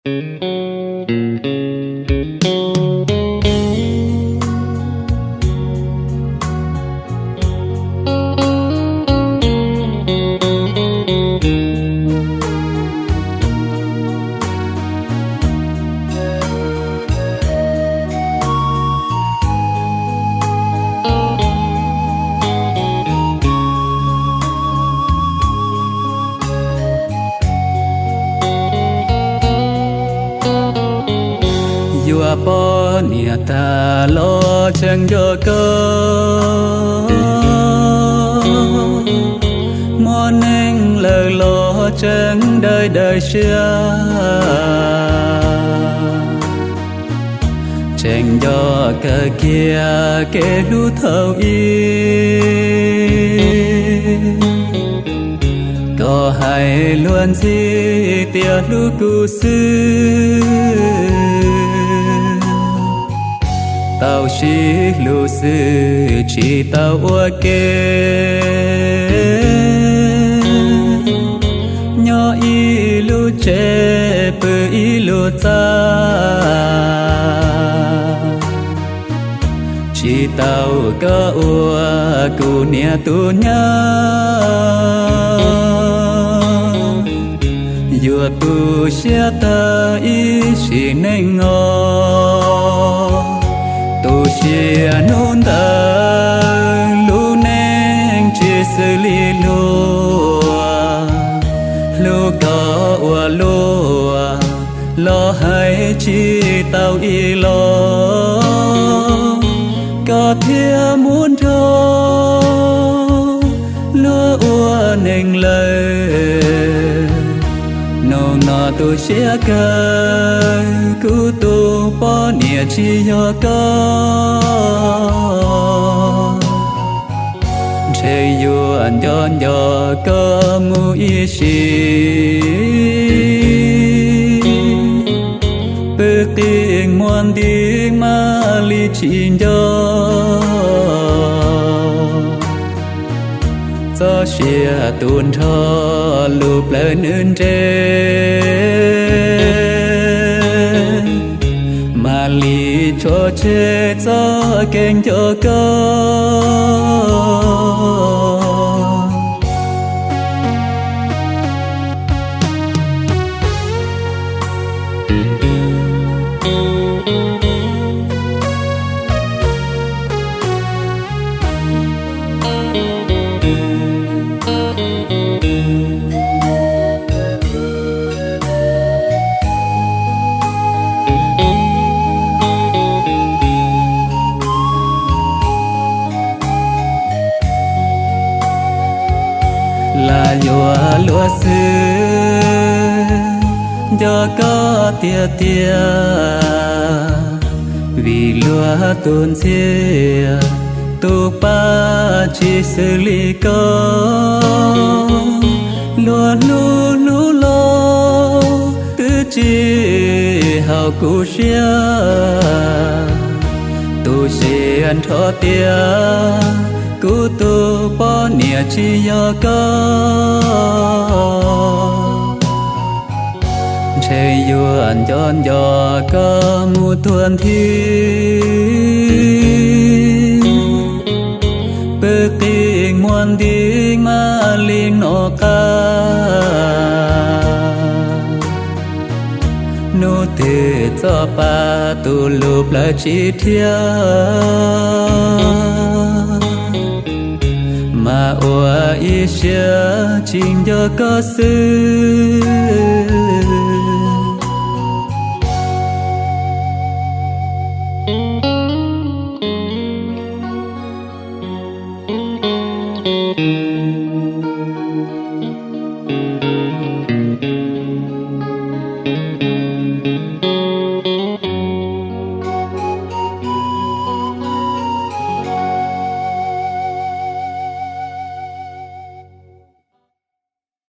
Yuav poj niam tag los tseem nco koj, muaj neeg lawm los tseem daws daws siab. Tseem nco kawg kiag kev hlub thaum ub, koj hais luag ntxhi tias hlub kuv xwb. Tau sib hlub xwb tsis tau ua ke, nyob ib lub tsev pw ib lub txaj. Tsis tau koj ua kuv niam tus nyab, yuav tu siab tag ib sim neej os. Tu siab hnub ntawd lub neej tsis xws li luag, hlub koj ua luaj los hais tsis tau ib los, koj thiaj mus nrog luag ua neeg lawm. Hnub no tu siab kawg, kuv tus poj niam tsis yog koj. Ntshe yuav nco nco koj mus ib sim, pw qi muag nti mas li tsis nco. Txoj sia tu nrho lub plawv nws nres, mam li tso tseg txoj kev nco koj. Lam yuav luag xwb, nco koj tiag tiag, vim luag tus ntxhias tus pab tsis xws li koj. Luag hlub hlub los twb tsis haum kuv siab, tu siab nrho tias kuv tus poj niam tsis yog koj. Ntshe yuav nco nco koj mus tuag nthi, pw qi muag nti mas li no qab. Hnub twg txoj pa tus lub plawv tsis dhia, mas ua ib siab tsis nco koj xwb.